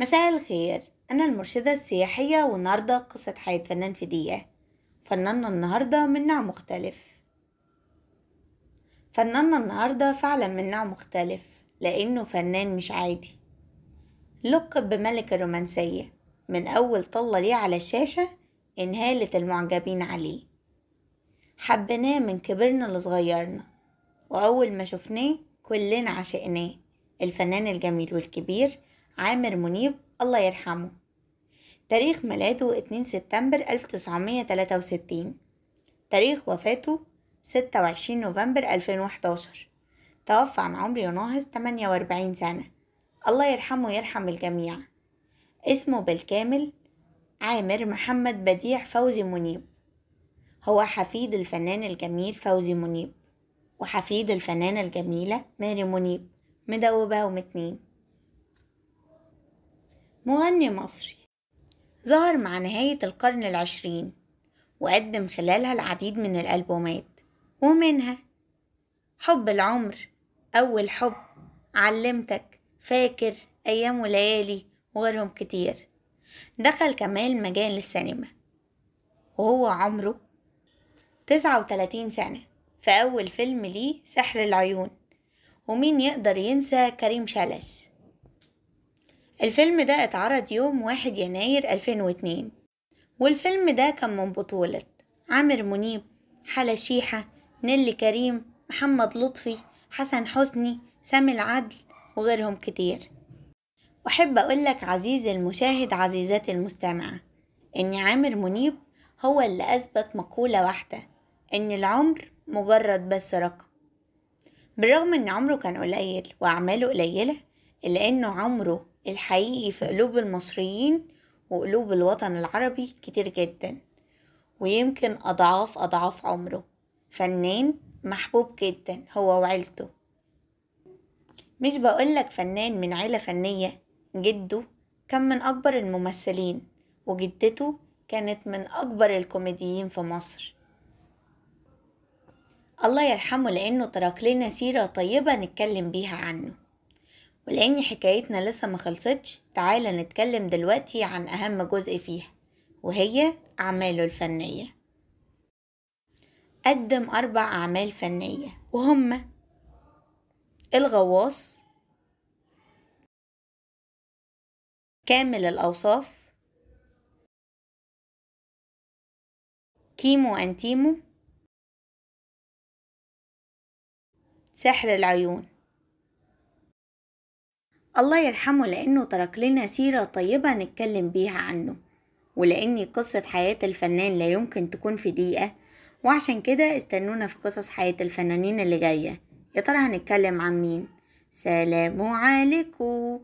مساء الخير، أنا المرشدة السياحية، والنهاردة قصة حياة فنان في دقيقة. فناننا النهاردة من نوع مختلف. فناننا النهاردة فعلا من نوع مختلف لأنه فنان مش عادي. لقب بملك الرومانسية من أول طلة ليه على الشاشة انهالت المعجبين عليه. حبيناه من كبرنا لصغيرنا، وأول ما شفناه كلنا عشقناه. الفنان الجميل والكبير عامر منيب الله يرحمه. تاريخ ميلاده 2 سبتمبر 1963، تاريخ وفاته 26 نوفمبر 2011. توفى عن عمر يناهز 48 سنة، الله يرحمه ويرحم الجميع. اسمه بالكامل عامر محمد بديع فوزي منيب. هو حفيد الفنان الجميل فوزي منيب وحفيد الفنانة الجميلة ماري منيب، مدوبهم 2. مغني مصري ظهر مع نهاية القرن العشرين وقدم خلالها العديد من الألبومات، ومنها حب العمر، أول حب، علمتك، فاكر، أيام وليالي، وغيرهم كتير. دخل كمان مجال السينما وهو عمره 39 سنة في أول فيلم ليه سحر العيون. ومين يقدر ينسى كريم شلش؟ الفيلم ده اتعرض يوم 1 يناير 2002، والفيلم ده كان من بطولة عامر منيب، حلا شيحة، نيلي كريم، محمد لطفي، حسن حسني، سامي العدل، وغيرهم كتير. وأحب أقولك عزيزي المشاهد، عزيزاتي المستمعة، إن عامر منيب هو اللي أثبت مقولة واحدة، إن العمر مجرد بس رقم. بالرغم إن عمره كان قليل وأعماله قليلة، إلا إنه عمره الحقيقي في قلوب المصريين وقلوب الوطن العربي كتير جدا، ويمكن أضعاف أضعاف عمره. فنان محبوب جدا هو وعيلته. مش بقولك فنان من عيلة فنية، جده كان من أكبر الممثلين وجدته كانت من أكبر الكوميديين في مصر. الله يرحمه لأنه ترك لنا سيرة طيبة نتكلم بيها عنه. ولأن حكايتنا لسه ما خلصتش، تعالى نتكلم دلوقتي عن أهم جزء فيها، وهي أعماله الفنية. قدم 4 أعمال فنية، وهم الغواص، كامل الأوصاف، كيمو أنتيمو، سحر العيون. الله يرحمه لأنه ترك لنا سيرة طيبة نتكلم بيها عنه، ولأن قصة حياة الفنان لا يمكن تكون في دقيقة، وعشان كده استنونا في قصص حياة الفنانين اللي جاية. يا ترى هنتكلم عن مين؟ سلام عليكم.